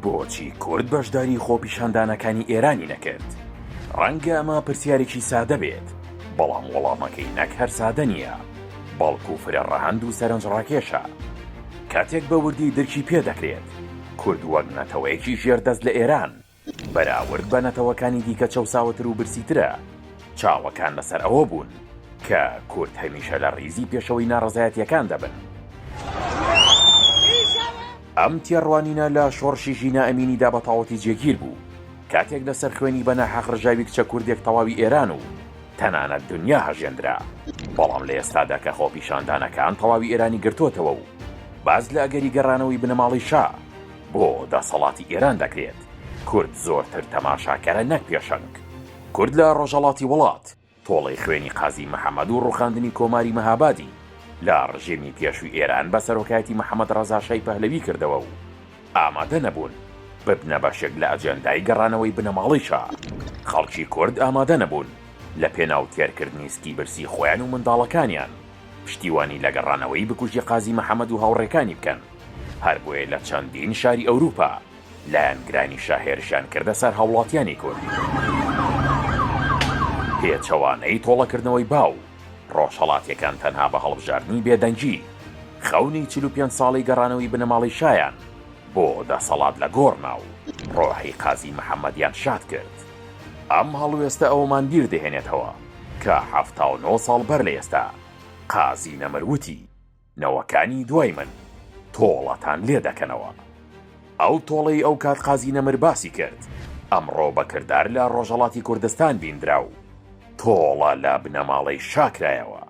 بۆچی کورد بەشداری خۆپیشاندانەکانی ئێرانی نەکرد؟ ڕەنگە ئەمە پرسیارێکی سادە بێت، بەڵام وەڵامەکەی نەک هەر سادە نییە، بەڵکو فرە ڕەهەند و سەرنجڕاکێشە. کاتێک بە وردی درکی پێ دەکرێت، کورد وەک نەتەوەیەکی ژێردەست لە ئێران، بەراورد بە نەتەوەکانی دیکە چەوساوەتر و برسیترە، چاوەکان لەسەر ئەوە بوون کە کورد هەمیشە لە ڕیزی پێشەوەی ناڕەزایەتییەکان دەبن. ئەم تێڕوانینە لە شۆڕشی ژینا ئەمینیدا بە تەواوەتی جێگیر بوو، کاتێک لەسەر خوێنی بە ناحەق ڕژاوی کچە کوردێک تەواوی ئێران و تەنانەت دنیا هەژێندرا. بەڵام لە ئێستادا کە خۆپیشاندانەکان تەواوی ئێرانی گرتۆتەوە و باس لە ئەگەری گەڕانەوەی بنەماڵەی شا بۆ دەسەڵاتی ئێران دەکرێت، کورد زۆرتر تەماشاکەرە نەک پێشەنگ. کورد لە ڕۆژهەڵاتی وڵات تۆڵەی خوێنی قازی محەمەد و ڕوخاندنی کۆماری مەهابادی لە ڕژێمی پێشووی ئێران بە سەرۆکایەتی محەمەد ڕەزا شای پەهلەوی کردەوە و ئامادە نەبوون ببنە بەشێک لە ئەجێندای گەڕانەوەی بنەماڵەی شا. خەڵکی کورد ئامادە نەبوون لە پێناو تێرکردنی سکی برسی خۆیان و منداڵەکانیان پشتیوانی لە گەڕانەوەی بکوژی قازی محەمەد و هاوڕێکانی بکەن، هەربۆیە لە چەندین شاری ئەوروپا لایەنگرانی شا هێرشیان کردە سەر هاوڵاتیانی کورد. پێچەوانەی تۆڵەکردنەوەی باو، ڕۆژهەڵاتیەکان تەنها بە هەڵبژاردنی بێدەنگی، خەونی 45 ساڵەی گەڕانەوەی بنەماڵەی شایان بۆ دەسەڵات لە گۆڕ نا و ڕۆحی قازی محەمەدیان شاد کرد. ئەم هەڵوێستە ئەوەمان بیر دەهێنێتەوە کە 79 ساڵ بەر لە ئێستا قازی نەمر وتی، نەوەکانی دوای من تۆڵەتان لێ دەکەنەوە. ئەو تۆڵەی ئەو کات قازی نەمر باسی کرد، ئەمڕۆ بە کردار لە ڕۆژهەڵاتی کوردستان بیندرا و تۆڵە لە بنەماڵەی شا کرایەوە.